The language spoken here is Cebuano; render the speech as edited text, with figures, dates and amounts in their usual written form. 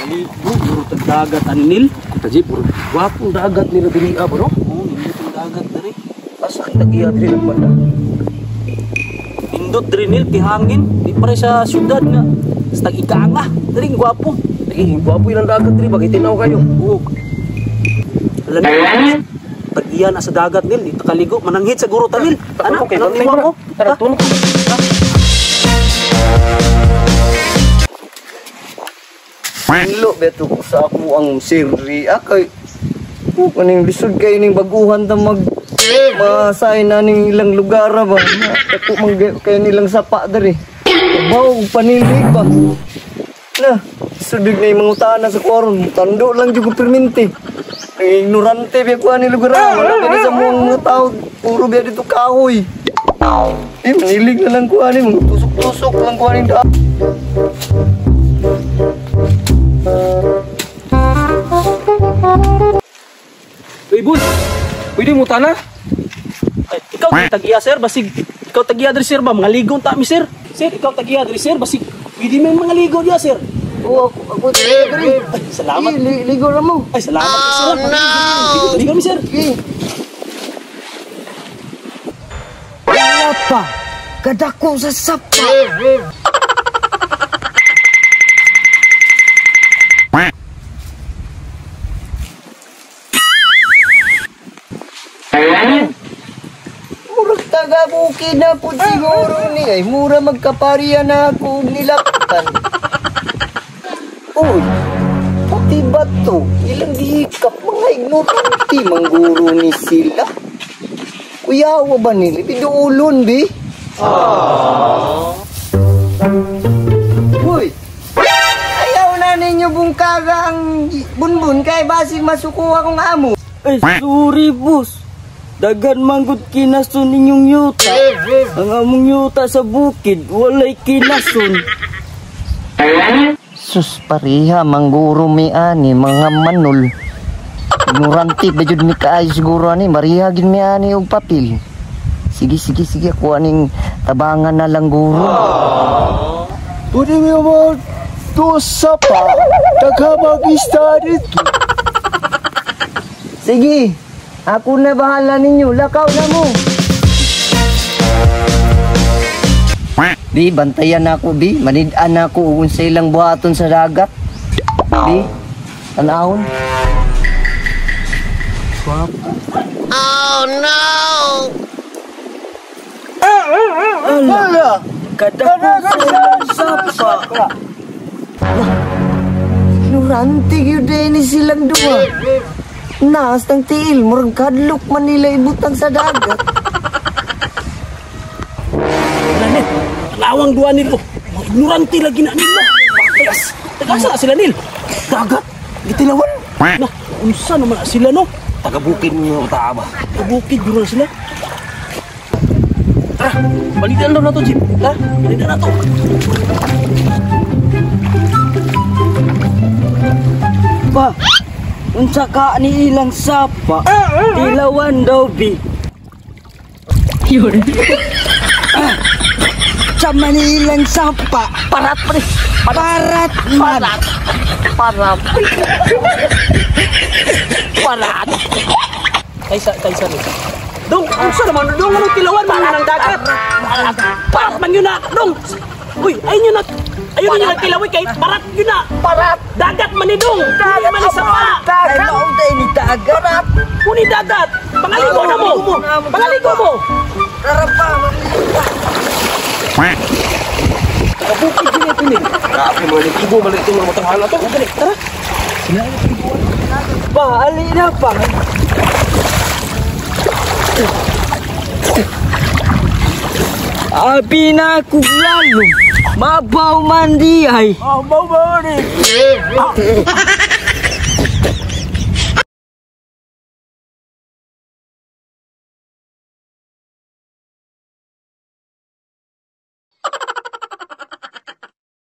Maligo, puro dagat ani nil. Taji, puro gwapong dagat nila diri ba no? Oo, nindot ang dagat diri. Asa kay tag-iya diri ng banda? Nindot diri nil kay hangin, di pare sa syudad nga. Sa tag-ikanga, diri gwapo. Lagi, gwapo ilang dagat diri bagay tinaw kayo. Oo. Alam mo, tag-iya na sa dagat nil, di takaligo, mananghit sa guro ta nil. Ano, Okay, anong bantay iwa mo na. mo? Tara, tulong. Hilo beto ko sa ako ang sirri akay. Kaning lisod kayo ning baguhan ta mag masay na ning ilang lugar ba. Dako man kayo nilang sapa diri. Baw panilig ba. Na, lisod na yung mga utana sa kwaron. Tando lang jud ko perminti. Ang ignorante biya ko ani lugar. Wala kini sa mga tao, puro biya dito kahoy. Eh, manilig na lang ko ani, mga tusok-tusok lang ko ani da. Uy, boss. Pwede mo tana? Ay, ikaw tag-iya sir, basig ikaw tag-iya diri sir ba, mga ligo ta mi sir. Sir, ikaw tag-iya diri sir, basig pwede may mga ligo diya sir. Oo, ako diri. Ay, salamat. Eh, ligo ra mo. Ay, salamat sir. Oh, no. Ligo, ligo mi sir. Eh. Wala pa. Kadako sa sapa. Murag taga bukid na po siguro ni. Ay, mura magkapariya na ako og nilaptan. Uy, pati ba to? Ilang gihikap mga ignorante mangguro ni sila. Kuyawa ba nila? Piduulon, bi? Uy, ayaw na ninyo bungkaga ang bunbun kay basig masukuha kong amo. Ay, sorry, boss. Daghan manggod kinason ninyong yuta. Ang among yuta sa bukid, walay kinason. Sus, pareha, mangguro mi ani, mga manol. Ignorante ba jud mi kaayo siguro ani, mariha gid mi ani og papel. Sige, sige, sige, ako aning tabangan na lang guro. Pwede mo to sapa, daghamag-ista dito. Sige, ako na bahala ninyo, lakaw na mo. Bi, bantayan ako, bi. Manid-an ako kung sa ilang buhaton sa dagat. Bi, tanahon. Ala, kadako sa sapa. Ignorante yun din ni silang duha. Naas tang tiil, murag kadlok man nila ibutang sa dagat. Nil, lawang duha nil. Oh, mga ignorante lagi na nila. Tagas, tagasa na sila nil. Dagat, gitilawan. Na, unsa naman na sila no? Taga bukid mo ta ba? Taga bukid yun na sila. Tara, balikan daw na to, Jeep. Tara, balikan na to. Pa, unsa ka ni ilang sapa? Tilawan daw, bi. Yun. Sama ni ilang sapa. Parat pre. Parat man. Parat. Parat. Kaysa, kaysa ni. Dong, unsa naman dong, anong tilawan man ng dagat? Parat man yun na, dong. Uy, ayun yun na. Ayun yun na tilawi kay parat yun na. Parat. Dagat man ni dong. Dagat man ni sapa. Dagat. Ay, maunday ni dagat. Kuni dagat. Pangaligo na mo. Pangaligo mo. Tara pa. Taga bukid din ito ni. Grabe mo ni ibo man ito mga matanghala to. Dali, tara. Pa, ali na pa. Abi na kung lalo, mabaw man di ay. Mabaw man ni.